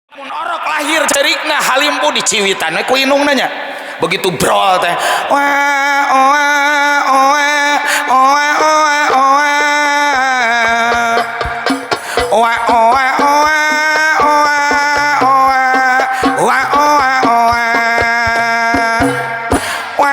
Mun orok lahir cerikna halimpu diciwitan we ku indungna nya. Begitu brol teh wah wah wah wah wah wah wah wah wah wah wah wah wah.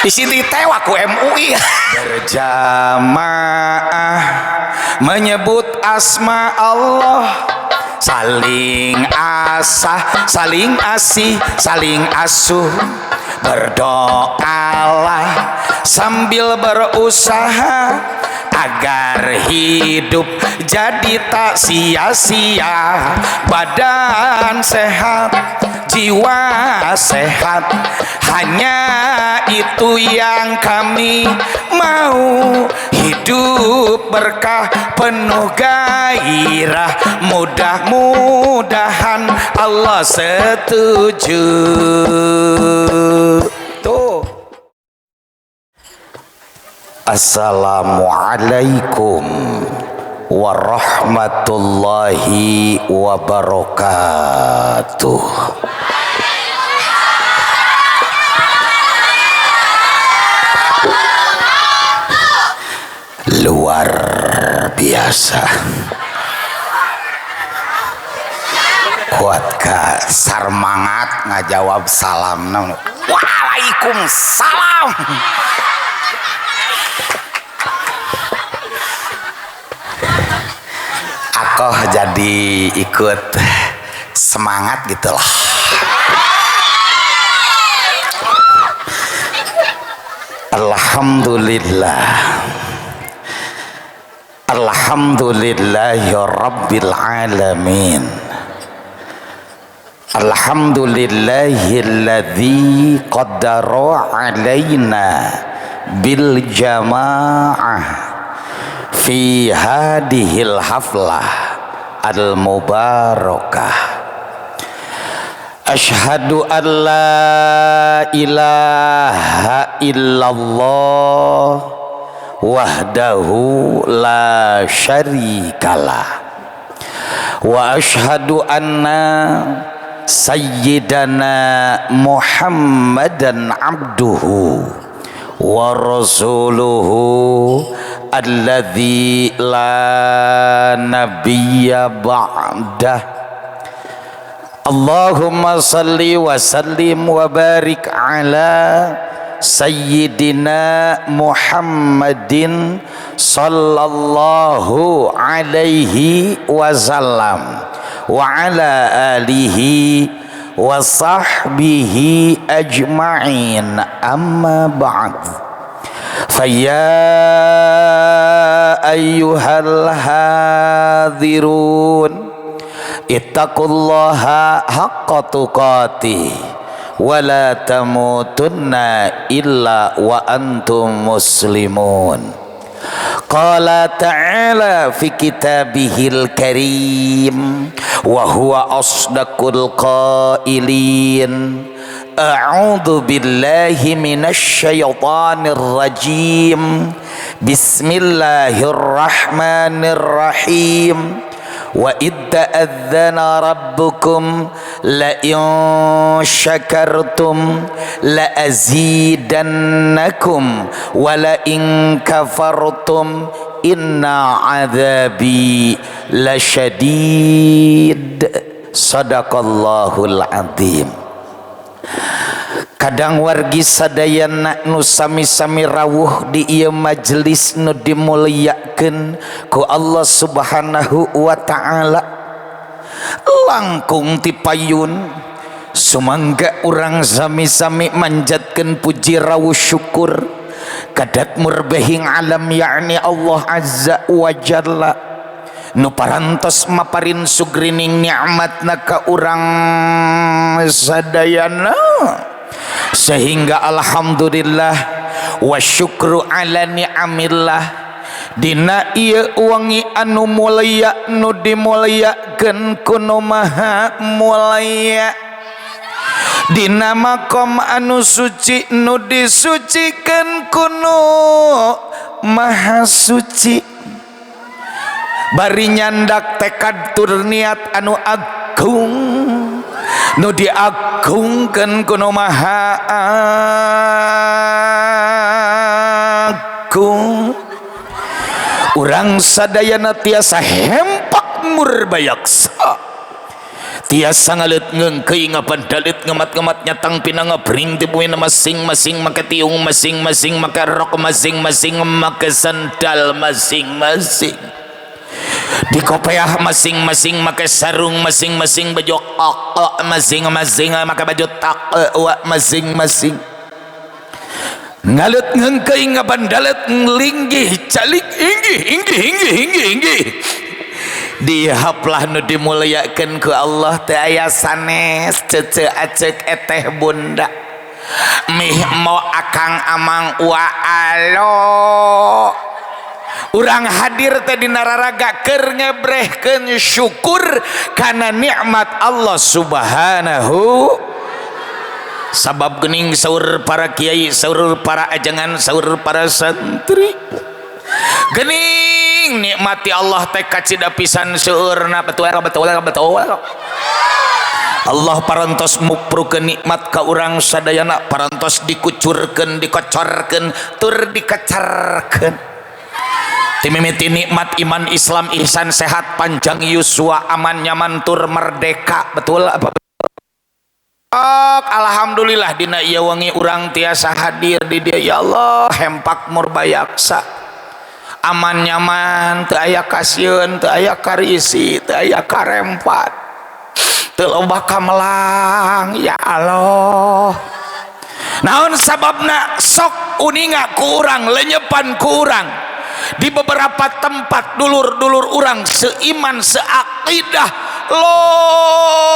Di sini tewak ku MUI. Berjamaah menyebut asma Allah, saling asah, saling asih, saling asuh. Berdoalah sambil berusaha agar hidup jadi tak sia-sia. Badan sehat, jiwa sehat, hanya itu yang kami mau. Hidup berkah penuh gairah, mudah-mudahan Allah setuju. Tuh. Assalamualaikum warahmatullahi wabarakatuh. Luar biasa. Kuat ka sarmangat ngajawab salam. Waalaikumsalam. Aku jadi ikut semangat gitulah. Alhamdulillah. Alhamdulillahi rabbil alamin. Alhamdulillahilladzi qaddara alaina bil jamaah fi hadhil haflah al mubarakah. Asyhadu an la ilaha illallah wahdahu la syarikalah wa asyhadu anna sayyidana Muhammadan abduhu wa rasuluhu alladzi la nabiyya ba'dah. Allahumma salli wa sallim wa barik ala sayyidina Muhammadin sallallahu alaihi wasallam wa ala alihi wa sahbihi ajma'in. Amma ba'd. Faya ayyuhal hadirun ittaqullaha haqqa tuqatih wa la tamutunna illa wa antum muslimun. Qala ta'ala fi kitabihil karim wa huwa asdaqul qailin. A'udzu billahi minasy syaithanir rajim. Bismillahirrahmanirrahim. Wa id ta'adzana rabbukum la in syakartum la azidannakum wa la in kafartum inna adzabi lasyadid. Sadaqallahul azim. Kadang wargi sadayana nu sami-sami rawuh di ieu majelis nu dimuliakeun ku Allah Subhanahu wa ta'ala, langkung ti payun sumangga urang sami-sami manjatkeun puji rawuh syukur kadat murbehing alam yakni Allah Azza wa Jalla nu parantos maparin sugrining nikmatna ka urang sadayana, sehingga alhamdulillah wa syukru ala ni'amillah. Dina ieu wangi anu mulia nu dimuliakeun ku nu maha mulia, Dina makom anu suci nu disucikeun kunu maha suci. Bari nyandak tekad tur niat anu agung nu diagungkeun kuno maha agung. Urang sadayana tiasa hempak murbayaksa, tiasa ngaleut ngeungkeuy ngabandalit ngemat-ngemat nyatang pinang ngabring ti bumi masing-masing make tiung masing-masing make rok masing-masing make sandal masing-masing di kopeah masing-masing make sarung masing-masing baju ok masing-masing make baju takwa masing-masing ngalut ngeungkeuy ngabandalet ngelinggih calik inggih inggih inggih inggih inggih dihaplah nu dimuliakeun ku Allah teh aya sanes cece acek eteh bunda mih mo akang amang wa alo. Urang hadir teh dina raraga keur ngebrehkeun syukur kana nikmat Allah Subhanahu. Sabab geuning saur para kiai, saur para ajengan, saur para santri. Geuning nikmati Allah teh kacida pisan seueurna betul betul betul. Allah parantos muprukeun nikmat ka urang sadayana, parantos dikucurkeun, dikocorkeun, tur dikecarkeun. Timimiti nikmat iman Islam ihsan sehat panjang yuswa aman nyaman tur merdeka betul apa? Alhamdulillah dina ieu wengi urang tiasa hadir di dieu ya Allah hempak murbayaksa aman nyaman teu aya kasieun teu aya karisi teu aya karempat teu loba kamelang ya Allah. Naon sababna sok uninga ku urang lenyepan ku urang di beberapa tempat dulur-dulur urang seiman seakidah loba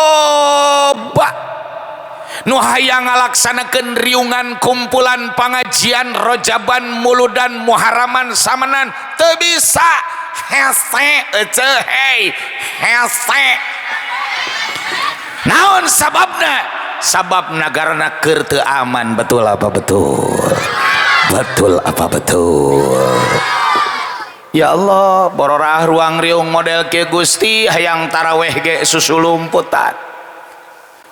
nu hayang ngalaksanakeun riungan kumpulan pengajian rojaban muludan muharaman samenan teu bisa hese ece hei hese. Naon sababna? Sabab nagarana keur teu aman betul apa betul? Betul apa betul? Ya Allah bororah ruang riung model kieu Gusti hayang taraweh ge susulumputan.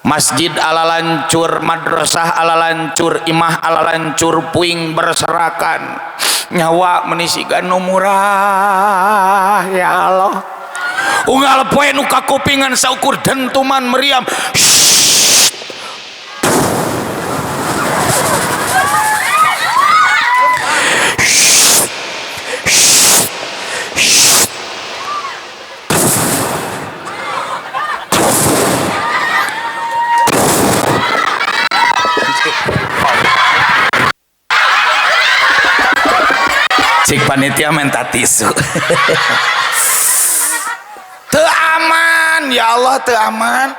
Masjid ala lancur, madrasah ala lancur, imah ala lancur, puing berserakan. Nyawa menisikan nu murah ya Allah. Unggal poe nu kakupingan saukur dentuman meriam. Cik panitia minta tisu. Teu aman ya Allah teu aman.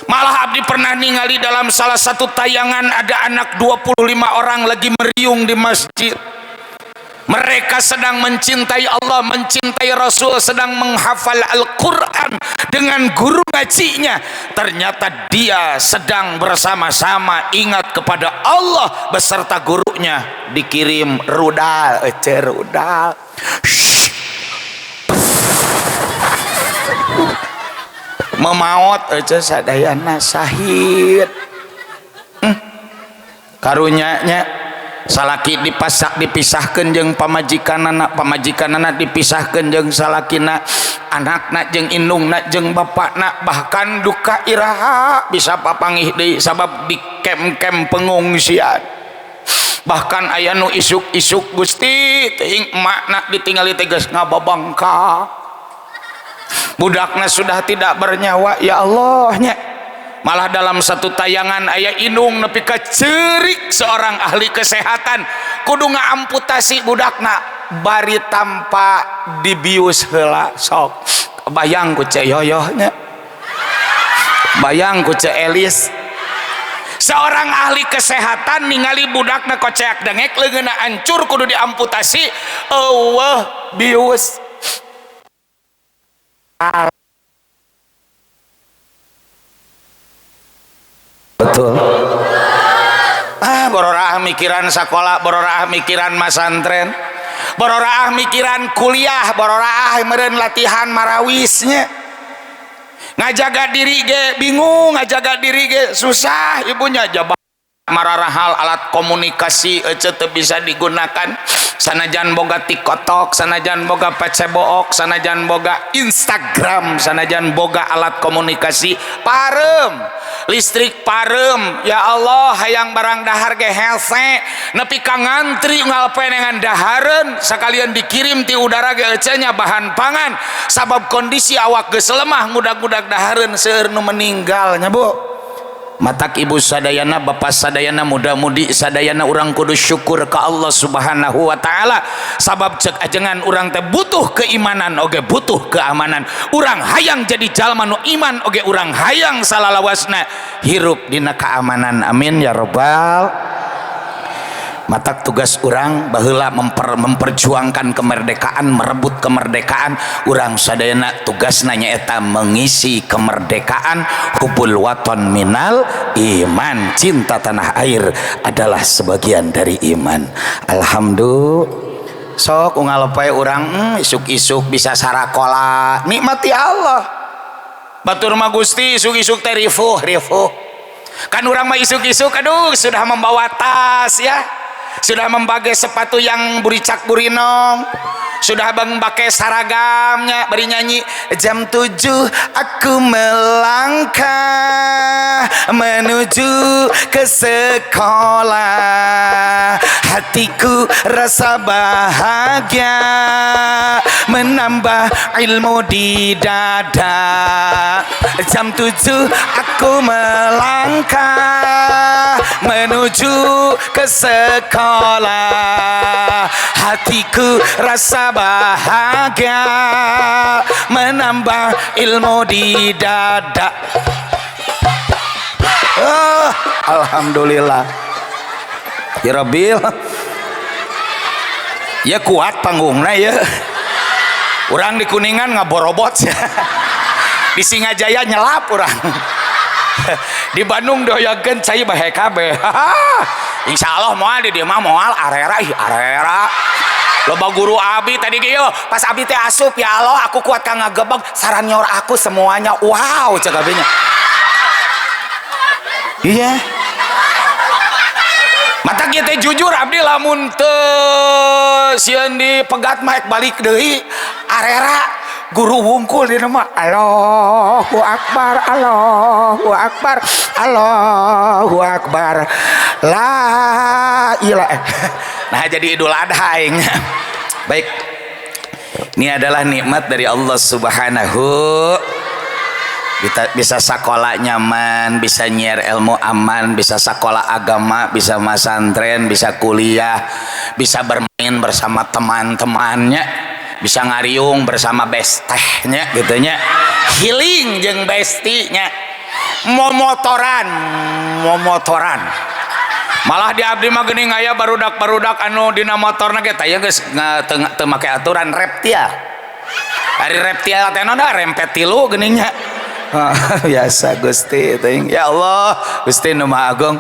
Malah abdi pernah ningali dalam salah satu tayangan ada anak 25 orang lagi meriung di masjid. Mereka sedang mencintai Allah, mencintai Rasul, sedang menghafal Al-Quran dengan guru ngajinya. Ternyata dia sedang bersama-sama ingat kepada Allah beserta gurunya. Dikirim rudal, ece rudal. Memaot ece sadayana sahid. Karunyanya salaki dipasak dipisahkeun jeung pamajikanana, pamajikanana dipisahkeun jeung salakina, anakna jeung indungna jeung bapakna, bahkan duka iraha bisa papanggih deui sabab di kem-kem pengungsian. Bahkan aya nu isuk-isuk Gusti teuing emakna ditingali teh geus ngababangka, budakna sudah tidak bernyawa ya Allah nya. Malah dalam satu tayangan aya indung nepi ka ceurik seorang ahli kesehatan kudu ngaamputasi budakna bari tanpa dibius heula. Sok bayang ku Ceu Yoyoh nya, bayang ku Ceu Elis, seorang ahli kesehatan ningali budakna koceak dengek leungeunna hancur kudu diamputasi, eueuh bius. Betul? Ah, bororaah mikiran sekolah, bororaah mikiran masantren, bororaah mikiran kuliah, bororaah meureun latihan marawisnya. Ngajaga diri ge bingung, ngajaga diri ge susah, ibunya jabah mararahal alat komunikasi ece teu bisa digunakan. Sanajan boga TikTok, sanajan boga Facebook, sanajan boga Instagram, sanajan boga alat komunikasi, parem listrik, parem. Ya Allah, hayang barang dahar ge hese, nepi ka ngantri ngalpenengan dahareun sekalian dikirim ti udara ge ece nya bahan pangan, sabab kondisi awak geus lemah, ngudag-ngudag dahareun, seueur nu meninggal nya, Bu. Matak ibu sadayana, bapak sadayana, muda-mudi sadayana, urang kudu syukur ke Allah Subhanahu wa Ta'ala, sabab cek ajengan urang teh butuh keimanan oge butuh keamanan. Urang hayang jadi jalma nu iman oge urang hayang salalawasna hirup dina keamanan. Amin ya robbal. Matak tugas urang baheula memperjuangkan kemerdekaan, merebut kemerdekaan, urang sadayana tugasna nyaeta mengisi kemerdekaan. Hubbul waton minal iman, cinta tanah air adalah sebagian dari iman. Alhamdulillah, sok unggal poe urang isuk-isuk bisa sarakola, nikmati Allah. Batur mah Gusti, isuk-isuk teh rifuh rifuh kan. Urang mah isuk-isuk, aduh, sudah membawa tas ya, sudah memakai sepatu yang buricak burinong, sudah bang pakai seragamnya, beri nyanyi, "Jam 7 aku melangkah menuju ke sekolah, hatiku rasa bahagia, menambah ilmu di dada. Jam 7 aku melangkah menuju ke sekolah, hatiku rasa bahagia, menambah ilmu di dada." Oh, alhamdulillah ya Rabbil ya, kuat panggungna ya. Urang di Kuningan ngaborobot ya, di Singajaya nyelap urang, di Bandung doyakeun cai bahe kabeh. Insya Allah moal di dieu mah, moal arera. Ih, arera loba guru abi tadi ge pas abi teh asup, "Ya Allah, aku kuat ka ngagebeg saranyor aku semuanya." "Wow," cek abinya. Iya, mata kita jujur, abdi lamun teu sieun dipegat mah balik deui. Arera guru wungkul di nama, "Allahu Akbar, Allahu Akbar, Allahu Akbar, la ilah." Nah, jadi Idul Adha aing. Baik, ini adalah nikmat dari Allah Subhanahu. Kita bisa sekolah nyaman, bisa nyiar ilmu aman, bisa sekolah agama, bisa masantren, bisa kuliah, bisa bermain bersama teman-temannya, bisa ngariung bersama bestehnya gitu nya, healing jeung bestinya, momotoran momotoran. Malah di abdi mah geuning aya barudak-barudak anu dina motorna ge tah geus teu make aturan reptil. Ari reptil teh naon? Rempet tilu geuning nya. Biasa Gusti teuing. Ya Allah, Gusti nu Maha Agung.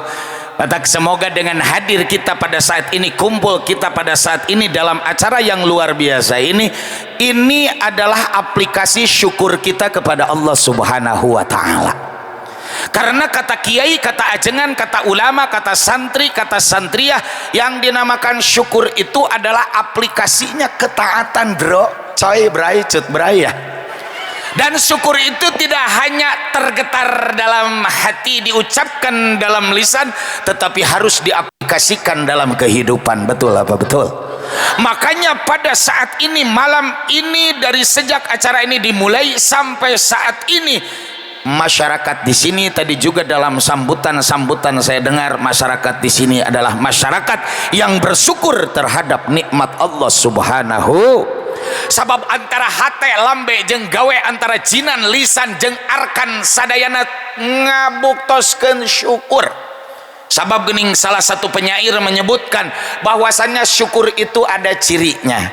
Matak semoga dengan hadir kita pada saat ini, kumpul kita pada saat ini dalam acara yang luar biasa ini adalah aplikasi syukur kita kepada Allah Subhanahu wa Ta'ala. Karena kata kiai, kata ajengan, kata ulama, kata santri, kata santriah, yang dinamakan syukur itu adalah aplikasinya ketaatan, bro. Coy, bray, cut, bray ya. Dan syukur itu tidak hanya tergetar dalam hati, diucapkan dalam lisan, tetapi harus diaplikasikan dalam kehidupan. Betul apa betul? Makanya pada saat ini, malam ini, dari sejak acara ini dimulai sampai saat ini, masyarakat di sini, tadi juga dalam sambutan-sambutan saya dengar, masyarakat di sini adalah masyarakat yang bersyukur terhadap nikmat Allah Subhanahu, sabab antara hate, lambe jeung gawe, antara jinan, lisan jeung arkan, sadayana ngabuktoskeun syukur. Sabab gening salah satu penyair menyebutkan bahwasannya syukur itu ada cirinya.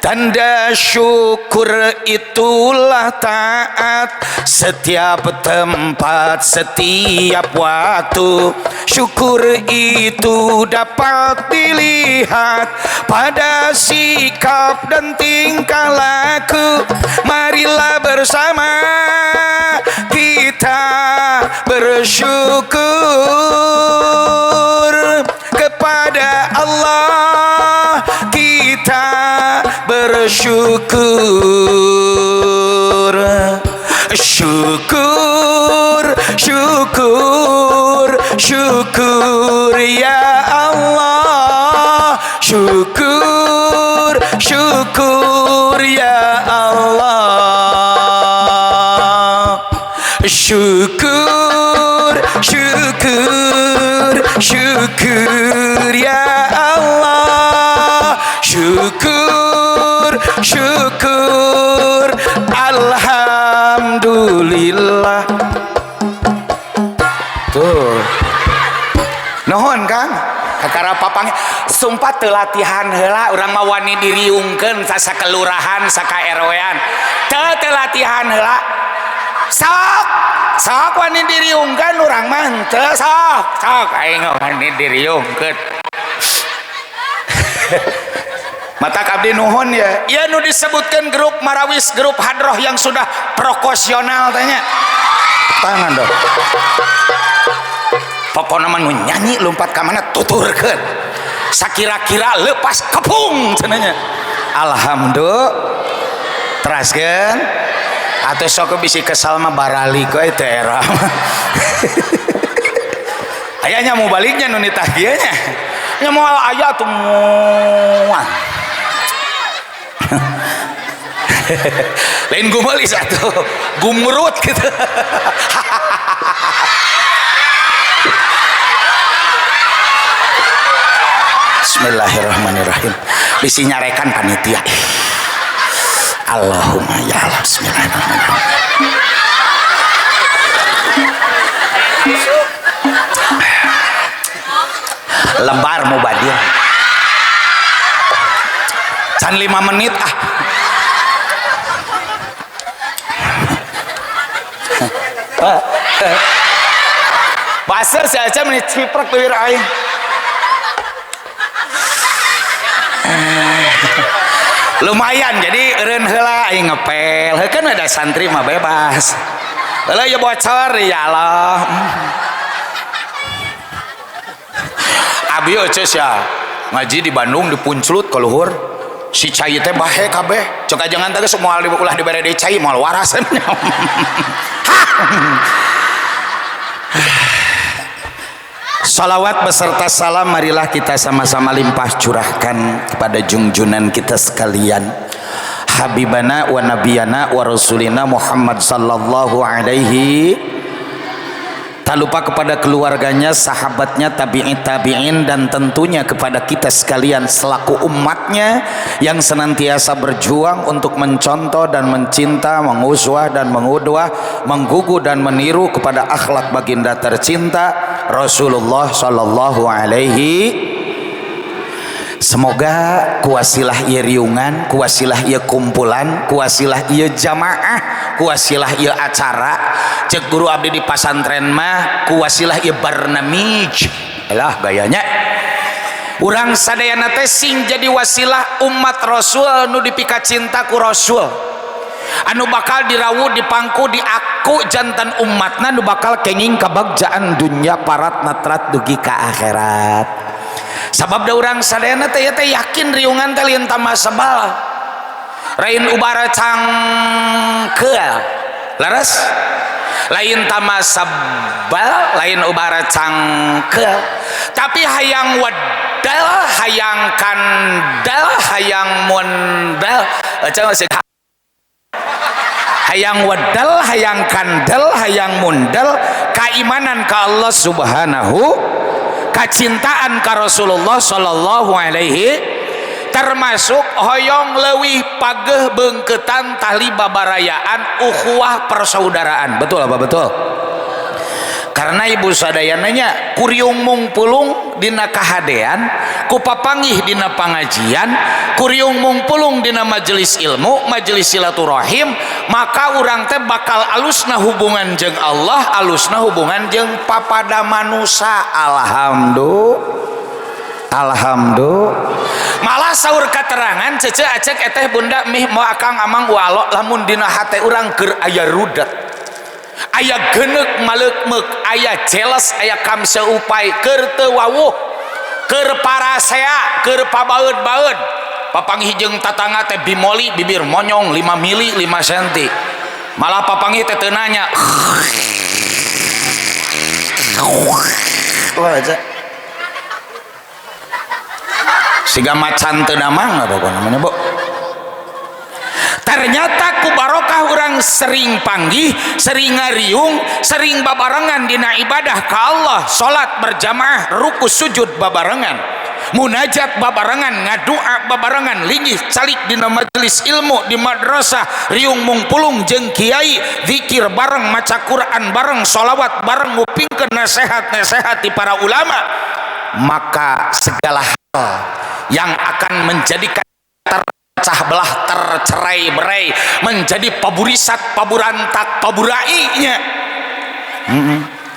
Tanda syukur itulah taat, setiap tempat, setiap waktu. Syukur itu dapat dilihat pada sikap dan tingkah laku. Marilah bersama kita bersyukur kepada Allah, kita bersyukur. Syukur, syukur, syukur ya Allah. Syukur, syukur ya Allah. Syukur, syukur, syukur ya Allah. Syukur, syukur, alhamdulillah. Tuh, nuhun Kang. Kakara papang sumpah teu latihan heula urang mah wani diriungkeun sakelurahan saka RW-an. Teu latihan heula. Sok, sok wani diriungkeun urang mah henteu sok, sok aing wani diriungkeun. Mata abdi nuhun ya. Ieu nu disebutkeun grup Marawis, grup hadroh yang sudah proporsional tanya. Tangan dong. Pokokna mah nu nyanyi lompat ka mana tuturkeun. Sakira-kira lepas kepung cenah nya. Alhamdulillah. Teraskeun. Atuh sok bisi kesal mah baralik we teu era. Aya nya mau baliknya nu nitah kieu nya. Nya moal aya tuh moal. Lain gumelis atuh, gumrut gitu. Bismillahirrahmanirrahim. Bisi nyarekan panitia. Allahumma ya Allah. Bismillahirrahmanirrahim. Lebar mubadil. Can 5 menit ah. Basah saja menit ciprek bibir aing. Lumayan jadi eureun heula aing ngepel. Heuh kan ada santri mah bebas. Heula ya bocor ya Allah. Abi euceus ya ngaji di Bandung di Punclut ka luhur. Si cai teh bahe kabeh. Cok ajengan teh geus moal ulah dibere deui cai moal waras. Salawat beserta salam marilah kita sama-sama limpah curahkan kepada junjunan kita sekalian, Habibana wa Nabiyana wa Rasulina Muhammad sallallahu alaihi. Tak lupa kepada keluarganya, sahabatnya, tabi'in tabi'in, dan tentunya kepada kita sekalian selaku umatnya yang senantiasa berjuang untuk mencontoh dan mencinta, menguswah dan mengudwah, menggugu dan meniru kepada akhlak baginda tercinta Rasulullah sallallahu alaihi. Semoga kuasilah ieu riungan, kuasilah ieu kumpulan, kuasilah ieu jamaah, kuasilah ieu acara. Cek guru abdi di pasantren mah kuasilah ieu barnamij. Alah gayanya. Urang sadayana teh sing jadi wasilah umat Rasul nu dipika cinta ku Rasul. Anu bakal dirawu, dipangku, diaku jantan umatna nu bakal kenging kabagjaan dunya parat natrat dugi ka akhirat. Sabab da urang sadayana teh teh yakin riungan teh lain tambah sebal, lain ubara cangkeul, leres, lain tambah sebal, lain ubara cangkeul, tapi hayang wedal, hayang kandal, hayang mondal, hayang wedal, hayang kandal, hayang mundal, keimanan ka Allah Subhanahu, kacintaan ka Rasulullah sallallahu alaihi, termasuk hoyong leuwih pageuh beungkeutan tali babarayaan ukhuwah persaudaraan. Betul apa betul? Karena ibu sadayananya kuriung mungpulung dina kahadean, ku papanggih dina pangajian, kuriung mungpulung dina majelis ilmu, majelis silaturahim, maka urang teh bakal alusna hubungan jeung Allah, alusna hubungan jeung papada manusa. Alhamdulillah. Alhamdulillah. Malah saur katerangan cece acek eteh bunda mih mau akang amang walo lamun dina hate urang keur aya rudet, aya genek maleukmeuk, aya jealous, aya kamseupai, keur teu wawuh, keur parasea, keur pabaeud-baeud, papanggih jeung tatangga teh bimoli bibir monyong 5 mili 5 senti, malah papanggih teh teu nanya. Wah, aja. Siga macan teu damang apa namanya, Bu. Ternyata ku barokah orang sering panggih, sering ngariung, sering babarengan dina ibadah ka Allah, salat berjamaah, ruku sujud babarengan, munajat babarengan, ngadua babarengan, linggih calik dina majelis ilmu di madrasah, riung mungpulung jeung kiai, zikir bareng, maca Quran bareng, sholawat bareng, ngupingkeun nasihat-nasihat di para ulama, maka segala hal yang akan menjadikan terpecah belah, tercerai berai, menjadi paburisat, paburantak, paburainya,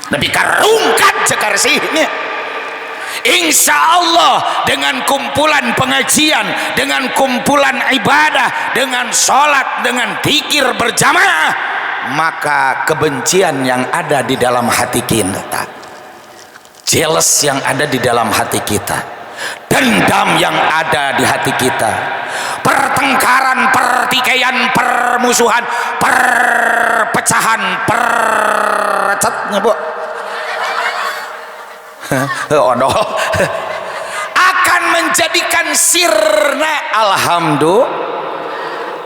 tapi karungkat cekarsihnya. Insya Allah dengan kumpulan pengajian, dengan kumpulan ibadah, dengan sholat, dengan zikir berjamaah, maka kebencian yang ada di dalam hati kita, jealous yang ada di dalam hati kita, dendam yang ada di hati kita, pertengkaran, pertikaian, permusuhan, perpecahan, percetnya, Bu, odol akan menjadikan sirna. Alhamdulillah.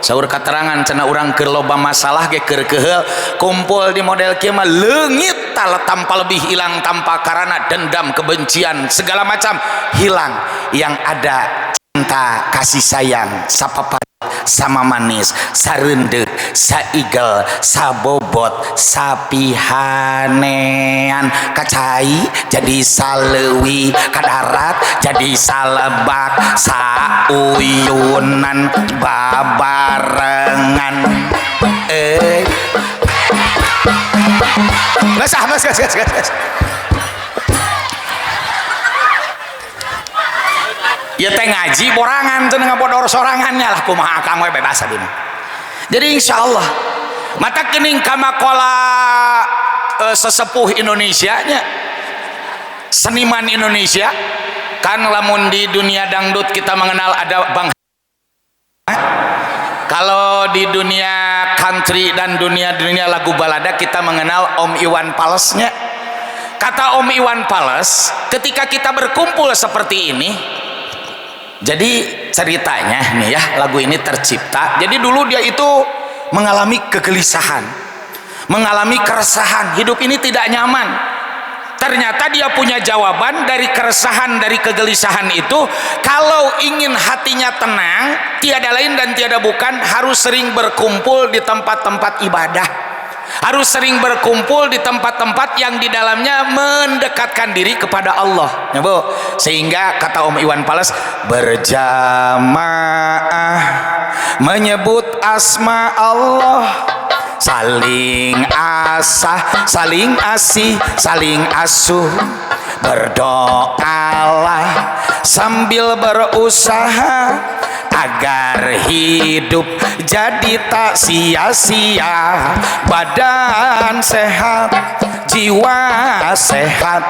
Saur katerangan cenah urang keur loba masalah ge keur keheul kumpul di model kieu mah leungit tanpa lebih, hilang tanpa karana, dendam, kebencian segala macam hilang, yang ada cinta, kasih sayang, sapapa sama manis, sareundeuk, saigel, sabobot, sapihanean, kacai jadi saleuwi, kadarat jadi salebak, sauyunan babarengan. Eh, geus ah, geus geus geus geus. Ya teh ngaji borangan cenah ngabodor sorangannya lah, kumaha akang we bebas abi mah. Jadi insyaallah mata kening kamakola sesepuh Indonesia nya, seniman Indonesia kan, lamun di dunia dangdut kita mengenal ada Bang, kalau di dunia country dan dunia-dunia lagu balada kita mengenal Om Iwan Falsnya. Kata Om Iwan Fals, ketika kita berkumpul seperti ini, jadi ceritanya nih ya, lagu ini tercipta. Jadi dulu dia itu mengalami kegelisahan, mengalami keresahan, hidup ini tidak nyaman. Ternyata dia punya jawaban dari keresahan, dari kegelisahan itu. Kalau ingin hatinya tenang, tiada lain dan tiada bukan, harus sering berkumpul di tempat-tempat ibadah, harus sering berkumpul di tempat-tempat yang di dalamnya mendekatkan diri kepada Allah ya, Bu. Sehingga kata Om Iwan Fals, berjamaah menyebut asma Allah, saling asah, saling asih, saling asuh, berdoalah sambil berusaha agar hidup jadi tak sia-sia, badan sehat, jiwa sehat,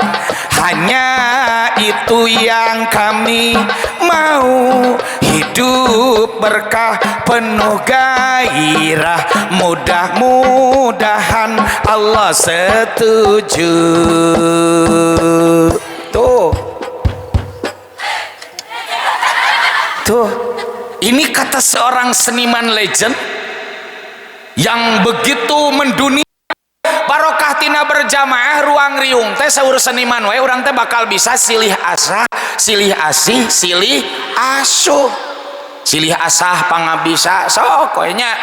hanya itu yang kami mau, hidup berkah penuh gairah, mudah-mudahan Allah setuju. Tuh tuh, ini kata seorang seniman legend yang begitu mendunia. Barokah tina berjamaah ruang riung teh saur seniman wae, urang teh bakal bisa silih asah, silih asih, silih asuh, silih asah pangabisa sok we nya.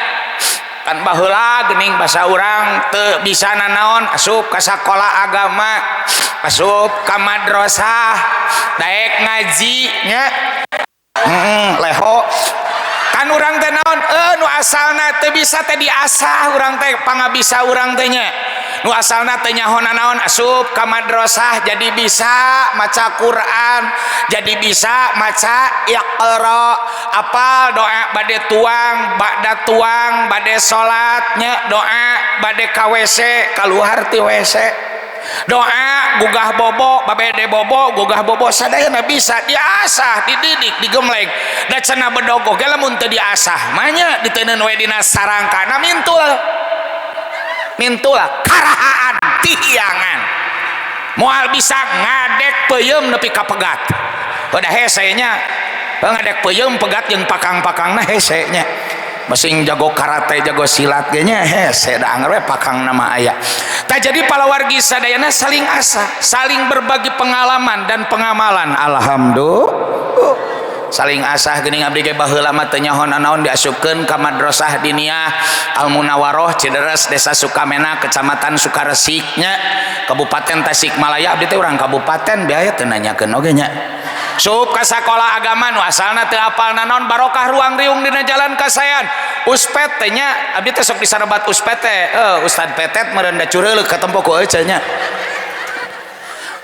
Kan baheula geuning basa urang teu bisa nanaon asup ka sakola agama, asup ka madrasah, daek ngaji nya. Leho kan urang teh naon nu asalna teu bisa teh diasah urang teh pangabisa urang teh nya. Nu asalna teh nyaho nanaon asup ka madrasah jadi bisa maca Quran, jadi bisa maca Iqra, apal doa bade tuang, ba'da tuang, bade salat nya, doa bade ka WC, kaluar ti WC. Doa gugah bobo, babede bobo, gugah bobo sadayana bisa diasah, dididik, digemleng. Da cenah bedogo ge lamun teu diasah mah nya diteundeun we dina sarangkana mintul. Mintul karahaan tihiangan. Moal bisa ngadek peuyeum nepi ka pegat. Udah hese nya. Ngadek peuyeum pegat jeung pakang-pakangna hese nya. Masing jago karate jago silat ge nya hese da anger we pakang nama aya. Tah jadi palawargi sadayana saling asah, saling berbagi pengalaman dan pengamalan. Alhamdulillah. Saling asah geuning abdi ge baheula mah teu nyaho nanaon diasupkeun ka Madrasah Diniyah Al Munawwaroh Cideres Desa Sukamena Kecamatan Sukaresik nya Kabupaten Tasikmalaya. Abdi teh urang kabupaten biaya teu nanyakeun oge nya. Sup ka sakola agama nu asalna teu apal nanaon barokah ruang riung dina jalan kasayan. Uspet teh nya abdi teh sok disarebat uspet teh Ustad Petet meureun da cureuleuh katempo ku ece nya.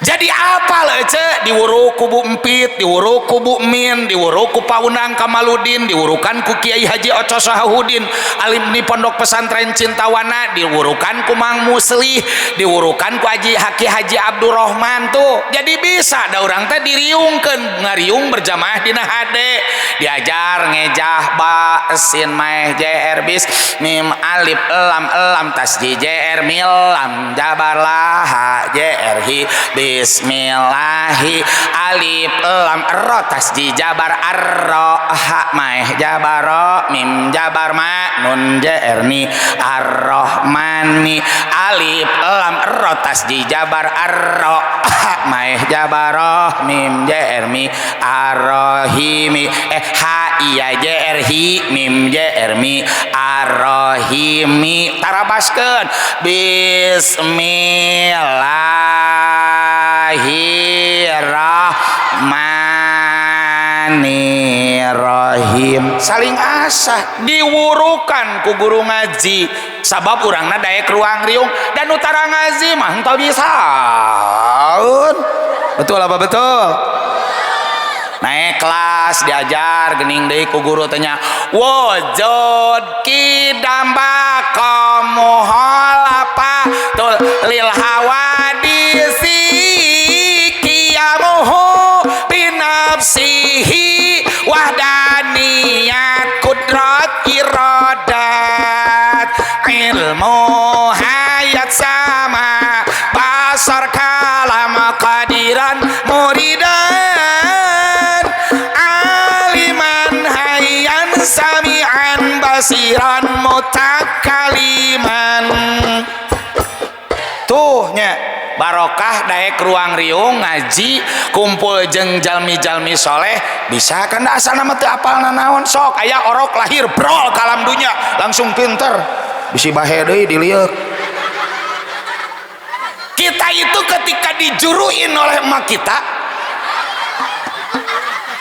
Jadi apal ece diwuru ku Bu Empit, diwuru ku Bu Min, diwuru ku Paunang Kamaludin, diwurukan ku Kiai Haji Oco Sahudin, alumni Pondok Pesantren Cintawana, diwurukan ku Mang Muslih, diwurukan ku Haji Haki Haji Abdurrahman tuh. Jadi bisa da urang teh diriungkeun, ngariung berjamaah dina hade, diajar ngejah ba sin maeh jr bis mim alif lam lam tasji jr mil lam jabar laha jr hi bismillahi alif lam ro tasji jabar arro ha maeh jabaro mim jabar ma nun jr ni arrohmani alif lam ro tasji jabar arro ha maeh jabaro mim jr mi arrohimi ha iya jr hi mim jr mi arrohimi tarabaskeun bismillahirrahmanirrahim. Saling asah diwurukan ku guru ngaji sabab urangna daek ruang riung dan utara ngaji mah henteu bisa. Betul apa betul? Naik kelas diajar gening deui ku guru teh nya wujud kidamba kamuhalafa tul lil hawadisi kiyamuhu binafsihi wahdaniyat kudrat iradat ilmu hayat sama basar kalam qadiran muridan aliman hayyan sami'an basiran mutakaliman. Tuh nya barokah daek ruang riung ngaji kumpul jeung jalmi-jalmi soleh bisa kan asal nama teu apal nanaon sok aya orok lahir brol kalam dunya langsung pinter bisi bahe deui dilieuk. Kita itu ketika dijuruin oleh emak kita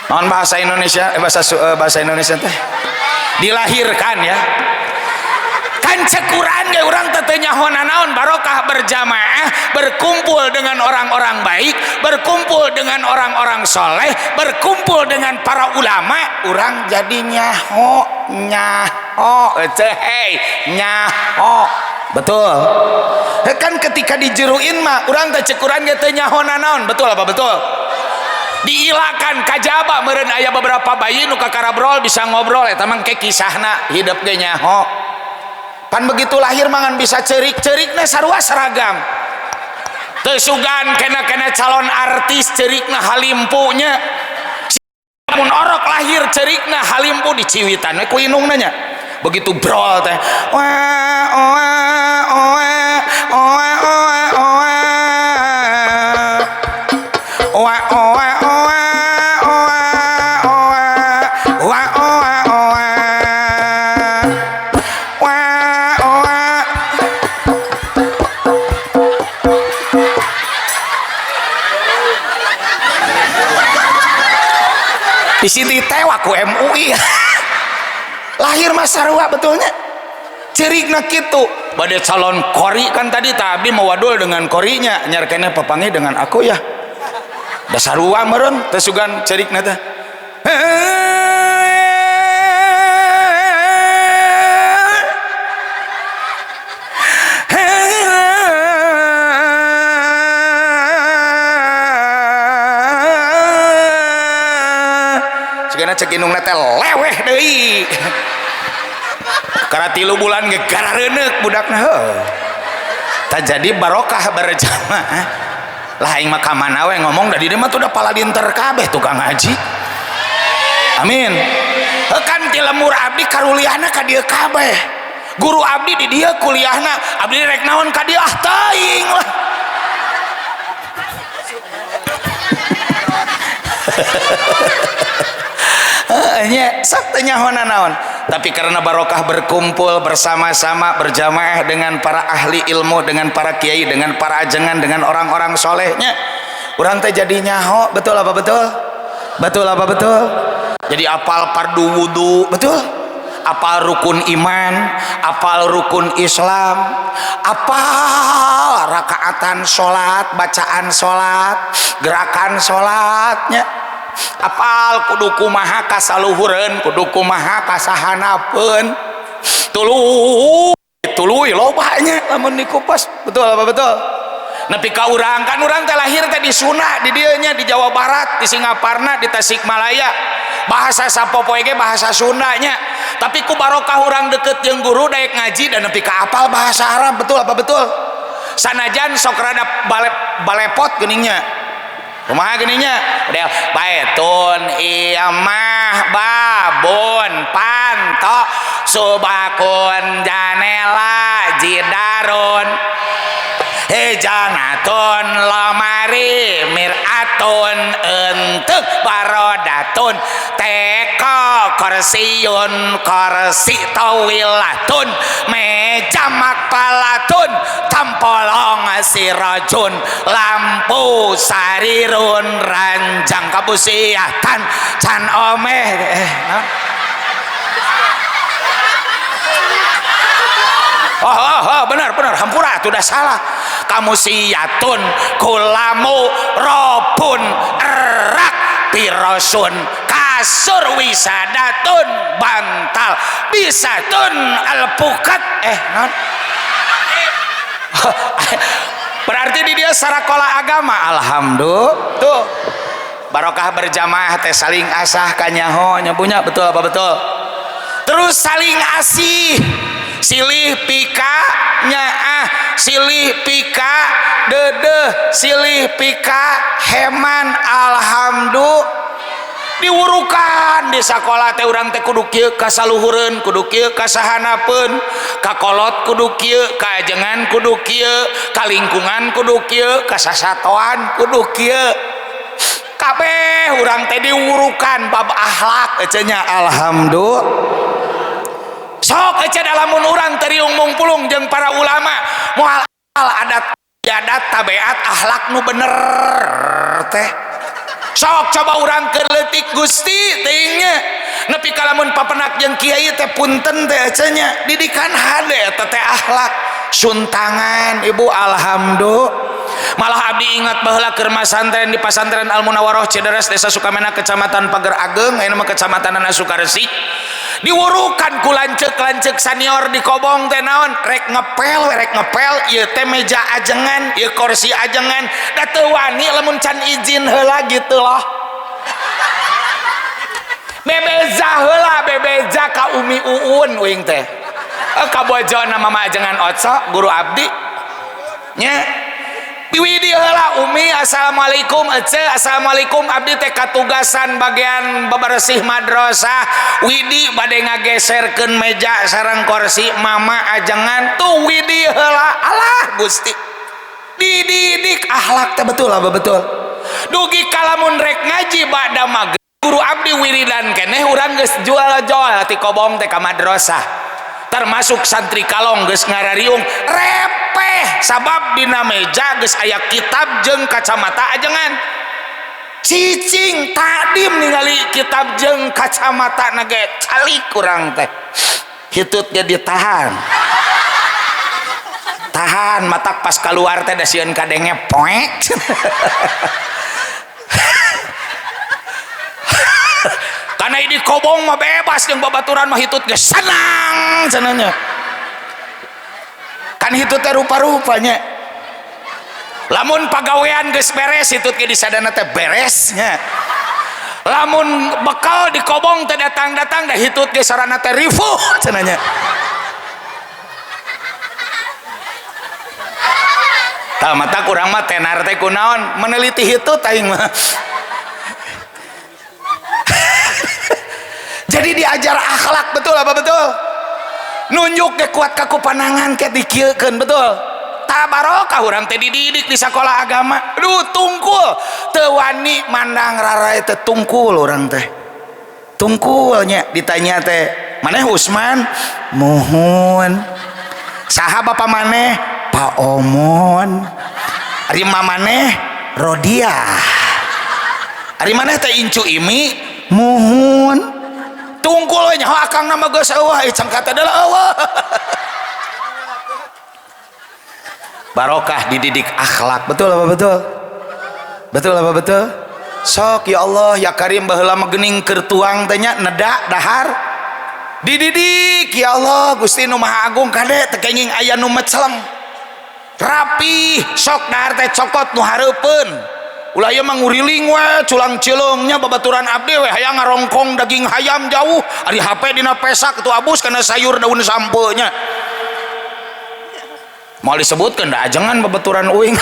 non bahasa Indonesia bahasa Indonesia teh dilahirkan ya kan cekuran ge urang teh teu nyaho nanaon barokah berjamaah berkumpul dengan orang-orang baik, berkumpul dengan orang-orang soleh, berkumpul dengan para ulama, urang jadi nyaho nyaho hei nyaho. Betul kan ketika dijeruin mah urang teh cekuran ge teu nyaho nanaon. Betul apa betul? Diilakan kajaba meureun aya beberapa bayi nu kakarabrol bisa ngobrol eta mah ke kisahna hidup ge nyaho. Pan begitu lahir mangan bisa cerik-cerikna sarua seragam. Teu sugan kena-kena calon artis cerikna halimpunya. Mun orok lahir cerikna halimpu diciwitan we ku indungna nya. Begitu brol teh wah wah wah wah wah wah wah wah wah wah wah wah wah. Di situ ditewak ku MUI. Lahir mah sarua betulnya. Cerikna kitu. Bade calon kori kan tadi tadi mau wadul dengan korinya, nyarkene papangi dengan aku ya. Da sarua meureun teh sugan cerikna teh. Sigana cek indungna teh leweh deui. Karena 3 bulan ge garareuneuh budakna heuh. Tah jadi barokah berjamaah. Lah aing mah ka mana we ngomong da di dieu mah tuh da paladinter kabeh tukang ngaji. Amin. Heuh kan ti lemur abdi karuliahna ka dieu kabeh. Guru abdi di dieu kuliahna, abdi rek naon ka dieu ah teuing lah. Nya sok teu nyaho naon. Tapi karena barokah berkumpul bersama-sama berjamaah dengan para ahli ilmu, dengan para kiai, dengan para ajengan, dengan orang-orang solehnya, urang teh jadi nyaho. Betul apa betul? Betul apa betul? Jadi apal fardu wudu, betul? Apal rukun iman, apal rukun Islam, apal rakaatan sholat, bacaan sholat, gerakan sholatnya, apal kudu kumaha kasaluhureun, kudu kumaha kasahanapeun, tuluy tuluy lobanya lamun dikupas. Betul apa betul? Nepi ka urang kan urang teh lahir teh di Sunda, di dieu nya, di Jawa Barat, di Singaparna, di Tasikmalaya. Bahasa sapopoe ge bahasa Sundanya. Tapi ku barokah urang deket jeung guru daek ngaji dan nepi ka apal bahasa Arab. Betul apa betul? Sanajan sok rada balepot geuningnya. Kumaha geuningnya? Model baetun imah babun panto subakun janela jidarun hijanatun lemari miratun entek barodatun teko korsiyun korsi tawilatun meja makpalatun tampolong sirajun lampu sarirun ranjang kabusiatan can omeh Oh, benar benar hampura sudah salah. Kamu siyatun kulamu robun erak pirosun kasur wisadatun bantal bisatun alpukat non. Berarti di dia sarakola agama. Alhamdulillah tuh barokah berjamaah teh saling asah kanyaho nya punya. Betul apa betul? Terus saling asih, silih pika nyaah, silih pika dedeh, silih pika heman. Alhamdulillah diwurukan di sekolah teh urang teh kudu kieu kasaluhureun, kudu kieu kasahanapeun, kakolot kudu kieu, kaajengan kudu kieu, kalingkungan kudu kieu, kasasatoan kudu kieu. Kabeh urang teh diwurukan bab akhlak ece nya. Alhamdulillah. Sok ece lamun urang teriung mungpulung jeung para ulama moal adat adat tabiat akhlak nu bener teh. Sok coba urang keur leutik Gusti teuing nya nepi ka lamun papenak jeung kiai teh punten teh ece nya didikan hade eta teh akhlak suntangan ibu. Alhamdulillah. Malah abdi ingat baheula keur masantren di pasantren Al Munawaroh Cideres Desa Sukamenak Kecamatan Pager Ageng ayeuna mah Kecamatan Sukaresik. Diwurukan ku lanceuk-lanceuk senior di kobong teh naon rek ngepel we rek ngepel ieu teh meja ajengan ieu kursi ajengan da teu wani lamun can izin heula gitu loh. Bebeza heula bebeza ka Umi Uun uing teh ka bojona mama ajengan Oco guru abdi nya. Wiwidi heula Umi assalamualaikum ece assalamualaikum abdi teh katugasan bagian bebersih madrasah widi bade ngageserkeun meja sareng kursi mama ajengan tuh widi heula. Alah Gusti dididik akhlak teh. Betul apa betul? Dugi kalamun rek ngaji ba'da maghrib guru abdi wiridan keneh urang geus jual-jual ti kobong teh ka madrasah termasuk santri kalong geus ngarariung repeh sabab dina meja geus aya kitab jeung kacamata ajengan. Cicing takdim ningali kitab jeung kacamata na ge calik urang teh. Hitut ge ditahan. Tahan matak pas keluar teh da sieun kadenge poek. Karena ini kobong mah bebas jeung babaturan mah hitut ge senang cenah. Kan hitut teh rupa-rupanya. Lamun pagawean geus beres hitut ge disadana teh beresnya. Lamun bekal di kobong teh datang-datang dah hitut ge sarana teh rifuh cenah nya. Tah mata kurang mah tenar teh kunaon meneliti hitut aing mah. Jadi diajar akhlak betul apa betul? Nunjuk ge kuat ka ku panangan ke dikieukeun betul. Tabarokah urang teh dididik di sekolah agama. Aduh tungkul teu wani mandang rarae teh tungkul urang teh. Tungkulnya ditanya teh, maneh Usman? Muhun. Saha bapa maneh? Pak Omon. Ari maneh? Rodiah. Ari maneh teh incu imi? Muhun. Tungkul we nyaho akang nama geus eueuh cangkat adalah eueuh. Barokah dididik akhlak betul apa betul? Betul apa betul? Sok ya Allah ya Karim baheula mah geuning keur tuang teh nya nedak dahar dididik ya Allah Gusti nu Maha Agung kade teu kenging aya nu meceleng rapi sok dahar teh cokot nu hareupeun ulah ieu mah nguriling we culang cileungnya babaturan abdi we hayang ngarongkong daging hayam jauh ari HP dina pesak tu abus kana sayur daun sampeu nya. Mau disebutkan dah jangan babaturan uing.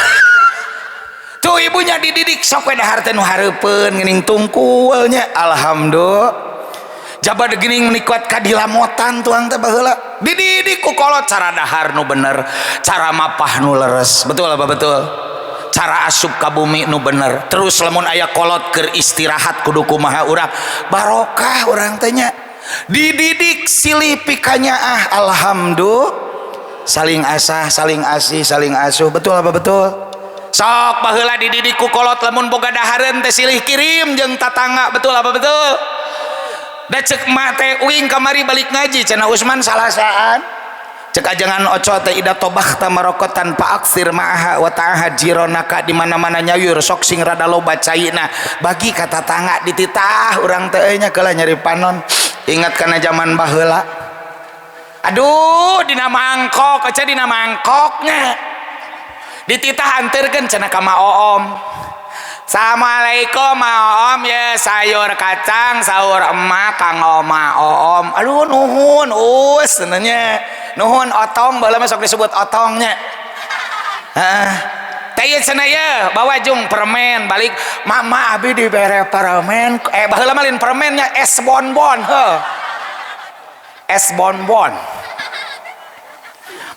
Tuh ibunya dididik sok we dahar teh nu hareupeun geuning tungkulnya alhamdulillah. Jaba geuning menikuat ka dilamotan tuang teh baheula. Dididik ku kolot cara dahar nu bener, cara mapah nu leres. Betul apa betul? Cara asup ka bumi nu bener. Terus lamun aya kolot keur istirahat kudu kumaha urang. Barokah urang teh nya. Dididik silih pikanyaah alhamdulillah. Saling asah, saling asih, saling asuh. Betul apa betul? Sok baheula dididik ku kolot lamun boga dahareun teh silih kirim jeung tatangga. Betul apa betul? Da ceuk emak teh uing kamari balik ngaji cenah Usman salasaan. Cek ajangan oco teh ida tobah tamarokot tanpa aksir ma'aha wa ta'aha jironaka di mana-mana nyayur sok sing rada loba caina bagi ka tatangga dititah urang teh nya keula nyeri panon. Ingat kana zaman baheula. Aduh dina mangkok aja dina mangkoknya dititah anterkeun cenah ka Ma Oom. Assalamualaikum Ma Oom ya sayur kacang sahur emak kang Ma Oom. Aduh nuhun us cenah nuhun otong baheula mah sok disebut otongnya. Heeh. Teh ieu cenah ye bawa jung permen balik mama abi dibere permen baheula mah lain permennya es bonbon heuh. Es bonbon.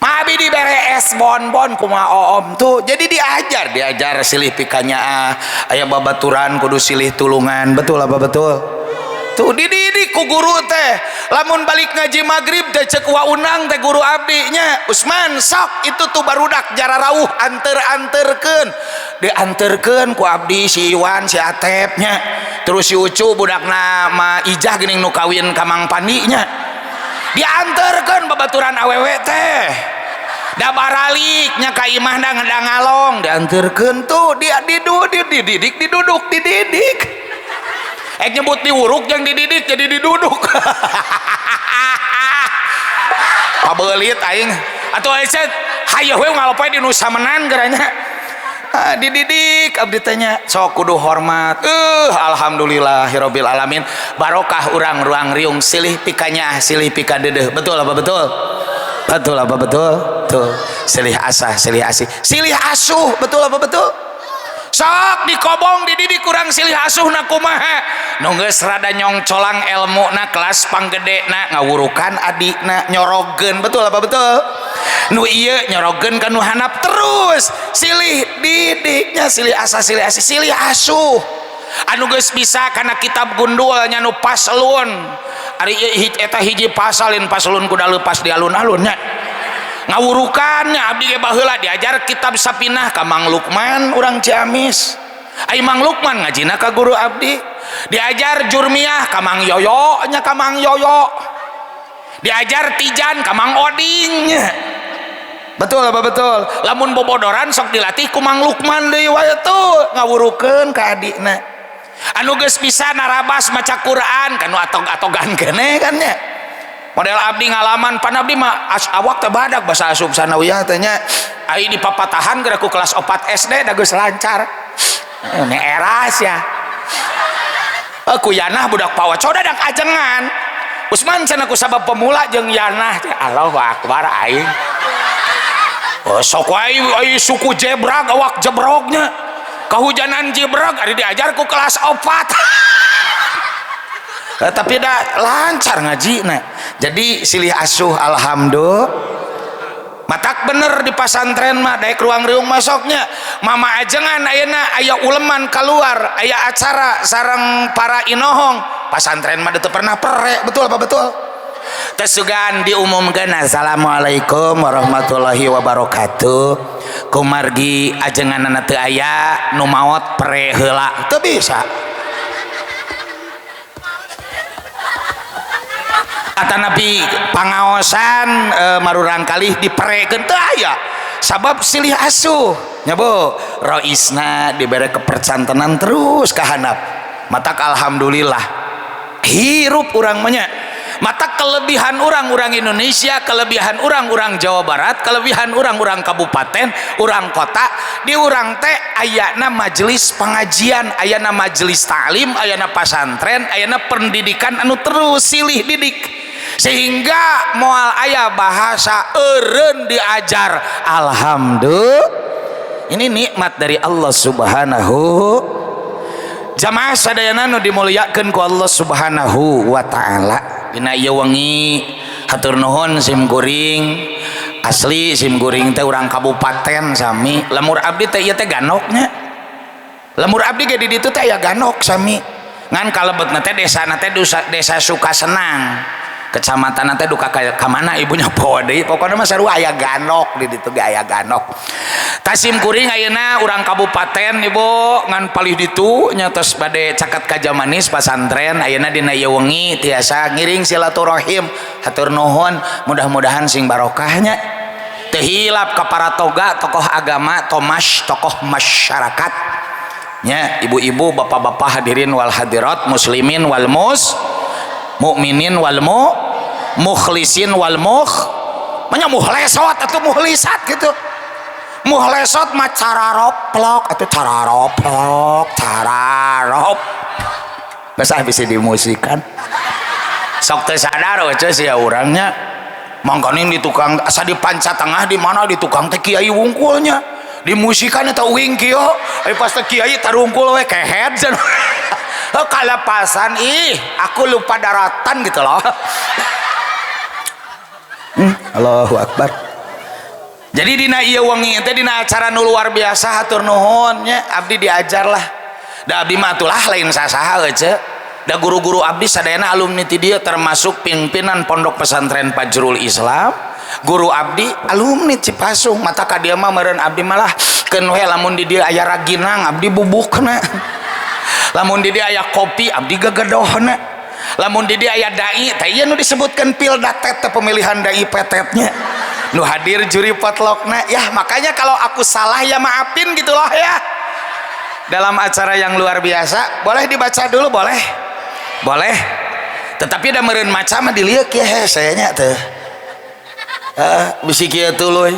Mabi dibere es bonbon kuma Oom tuh. Jadi diajar silih pikanyaah aya babaturan kudu silih tulungan. Betul apa betul? Tuh dididik ku guru teh. Lamun balik ngaji maghrib teh ceuk wa unang teh guru abdi nya Usman sok itu tuh barudak jararauh anter-anterkeun. Dianterkeun ku abdi si Iwan si Atep nya. Terus si Ucu budakna ma Ijah geuning nu kawin ka Mang Pandi nya. Dianterkeun babaturan awewe teh. Da baraliknya ka imahna ngedang ngalong dianterkeun tuh dia dididik diduduk dididik. Nyebut diwuruk jeung dididik jadi diduduk. Pabelit aing atuh ece hayoh we ngalopoe di nu samenan geranya. Dididik abdi teh nya sok kudu hormat. Alhamdulillahirabbil alamin. Barokah urang ruang riung silih pikanyaah silih pikadedeuh. Betul apa betul? Betul apa betul? Betul. Silih asah, silih asih, silih asuh. Betul apa betul? Sok dikobong dididik kurang silih asuh na kumaha nu geus rada nyongcolang elmuna kelas panggedena ngawurukan adikna nyorogeun. Betul apa betul? Nu ieu nyorogeun ka nu handap terus silih didiknya silih asah silih asih silih asuh anu geus bisa kana kitab gundulnya nu paslon ari eta hiji pasalin paslon kuda leupas di alun-alunnya ngawurukannya abdi ge baheula diajar kitab Sapinah ka Mang Lukman urang Ciamis Ai Mang Lukman ngajina ka guru abdi, diajar Jurmiyah ka Mang Yoyo nya, ka Mang Yoyo, diajar Tijan ka Mang Oding nya. Betul apa betul? Lamun bobodoran sok dilatih ku Mang Lukman deui wae tuh ngawurukeun ka adikna. Anu geus bisa narabas maca Quran kanu atog-atogan keneh kan nya. Model abdi ngalaman pan abdi mah awak teh badak basa asup sanawiyah teh nya. Ai di papatahan geura ku kelas 4 SD da geus lancar. Ini eras ya. Ku yanah budak pawaco dadak ajengan. Usman cenah ku sabab pemula jeung yanah teh Allahu akbar aing. Oh, sok wae ai suku jebrag awak jebrognya. Kahujanan jebrag ari diajar ku kelas 4. Tapi dah lancar ngaji nah. Jadi silih asuh alhamdulillah. Matak bener di pasantren mah daek ruang riung masoknya. Mama ajengan ayeuna aya uleman keluar, aya acara sareng para inohong. Pasantren mah teu pernah perek, betul apa betul? Tesugan diumumkeun assalamualaikum warahmatullahi wabarakatuh. Kumargi ajenganana teu aya nu maot pre heula. Teu bisa. Atanapi pangaosan marurang kalih diperekeun teu aya. Sabab silih asuh nya Bu, roisna dibere kepercantenan terus ka handap. Matak alhamdulillah hirup urang mah nya. Mata kelebihan orang-orang Indonesia, kelebihan orang-orang Jawa Barat, kelebihan orang-orang kabupaten, orang kota, di urang teh ayana majelis pengajian, ayana majelis taklim, ayana pasantren, ayana pendidikan anu terus silih didik. Sehingga moal aya bahasa eureun diajar. Alhamdulillah. Ini nikmat dari Allah Subhanahu. Jamaah sadayana nu dimuliakeun ku Allah Subhanahu wa taala. Dina ieu wengi hatur nuhun sim kuring. Asli sim kuring teh urang kabupaten sami. Lemur abdi teh ieu teh ganoknya. Lemur abdi ge di ditu teh aya ganok sami. Ngan kalebetna teh desana teh desa Sukasenang. Kecamatan teh duka ka mana ibunya poho deui. Pokona mah sarua aya ganok di ditu ge aya ganok. Tasim kuring ayeuna urang kabupaten ibu ngan palih ditu nya tos bade caket ka Jamanis pasantren ayeuna dina ieu wengi tiasa ngiring silaturahim. Hatur nuhun, mudah-mudahan sing barokahnya. Teu hilap ka para toga tokoh agama, tomas tokoh masyarakat. Nya ibu-ibu, bapak-bapak hadirin wal hadirat, muslimin wal mus mukminin wal mu mukhlisin wal mukh manya muhlesot atau muhlisat gitu. Muhlesot mah cara roplok atau cara roplok cara rop geus ah bisa dimusikan sok teu sadar we sia urangnya mangkaning di tukang asa di panca tengah di mana di tukang teh kiai wungkulnya dimusikan eta uing kieu ai pas teh kiai tarungkul we kehed cenah. Oh, kalepasan ih aku lupa daratan gitu loh. Allahu Akbar. Jadi dina ieu wengi teh dina acara nu luar biasa hatur nuhun nya abdi diajar lah. Da abdi mah atulah lain sasaha euceu. Da guru-guru abdi sadayana alumni ti dieu termasuk pimpinan Pondok Pesantren Fajrul Islam. Guru abdi alumni Cipasung mata ka dieu mah meureun abdi malah keun we lamun di dieu aya raginang abdi bubukna. Lamun di dieu aya kopi abdi gegedohna. Lamun di dieu aya dai teh ieu nu disebutkeun pildatet teh pemilihan dai petetnya. Nu hadir juri potlokna ya makanya kalau aku salah ya maafin gitu loh ya. Dalam acara yang luar biasa boleh dibaca dulu boleh? Boleh. Tetapi da meureun maca mah dilieuk ya hese nya teh. Bisi kieu tuluy.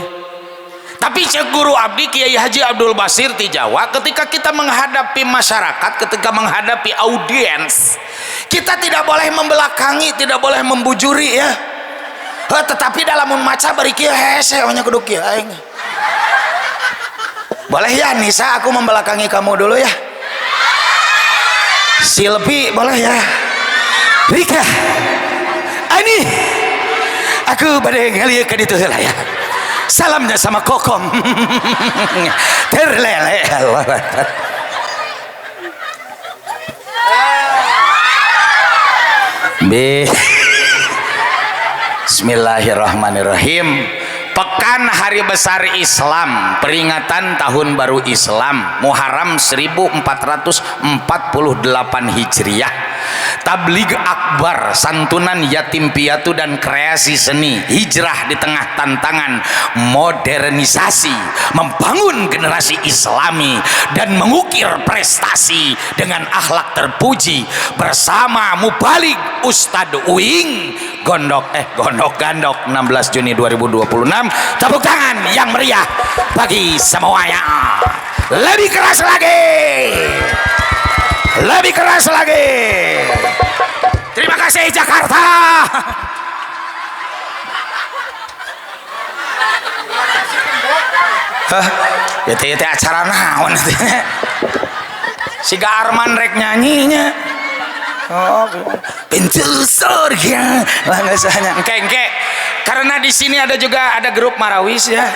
Tapi cek guru abdi Kiai Haji Abdul Basir di Jawa, ketika kita menghadapi masyarakat, ketika menghadapi audiens, kita tidak boleh membelakangi, tidak boleh membujuri ya. Tetapi dalam maca bari kieu hese nya kudu kieu aing. Boleh ya Nisa aku membelakangi kamu dulu ya. Silpi boleh ya. Rika. Ani. Aku bade ngalieu ka ditu heula ya. Salamnya sama Kokom. Terlele. Allah Akbar. B. Bismillahirrahmanirrahim. Pekan Hari Besar Islam, peringatan Tahun Baru Islam Muharram 1448 Hijriah. Tabligh Akbar, santunan yatim piatu dan kreasi seni, hijrah di tengah tantangan modernisasi, membangun generasi Islami dan mengukir prestasi dengan akhlak terpuji bersama Mubalig Ustadz Uing Gondok Gondok Gandok 16 Juni 2026. Tepuk tangan yang meriah bagi semuanya. Lebih keras lagi. Lebih keras lagi. Terima kasih Jakarta. Hah, itu acara naon itu? Siga Arman rek nyanyinya. Oh, pintu surga. Lah nggak usahnya. Engke engke. Karena di sini ada juga ada grup Marawis ya.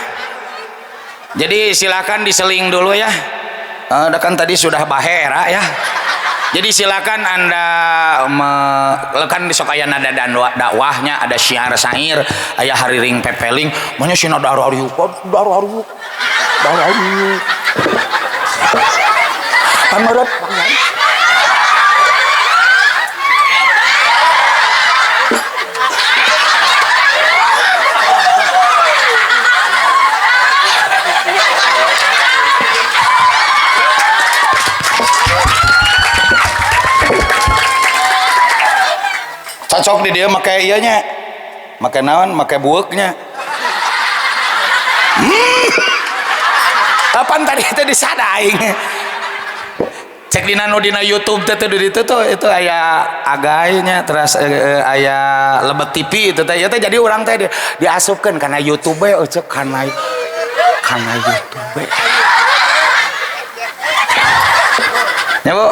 Jadi silakan diseling dulu ya. Kan tadi sudah bahera ya. Jadi silakan Anda kan di sok aya nada dakwahnya, ada syiar sair, aya hariring pepeling, manya sina darariuk, darariuk, darariuk. Pangarep. Cocok di dia make ieu nya. Make naon? Make bueuknya. Kapan tadi teh disadaing? Cek dina nu dina YouTube teh di ditu tuh itu aya againya terus aya lebet TV itu teh ieu teh jadi urang teh diasupkeun kana YouTube we euceuk kana YouTube we. Nya Bu,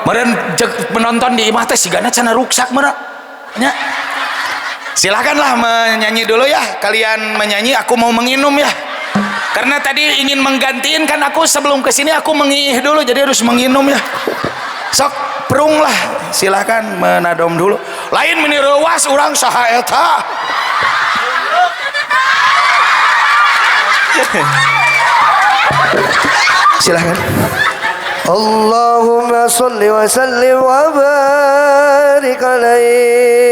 meureun cek penonton di imah teh sigana cenah ruksak meureun. Ya. Silakanlah menyanyi dulu ya. Kalian menyanyi, aku mau menginum ya. Karena tadi ingin menggantiin kan aku sebelum kesini aku mengiih dulu, jadi harus menginum ya. Sok perung lah, silakan menadom dulu. Lain meni reuas urang saha eta. Silakan. Allahumma sholli wa sallim wa barik alaihi.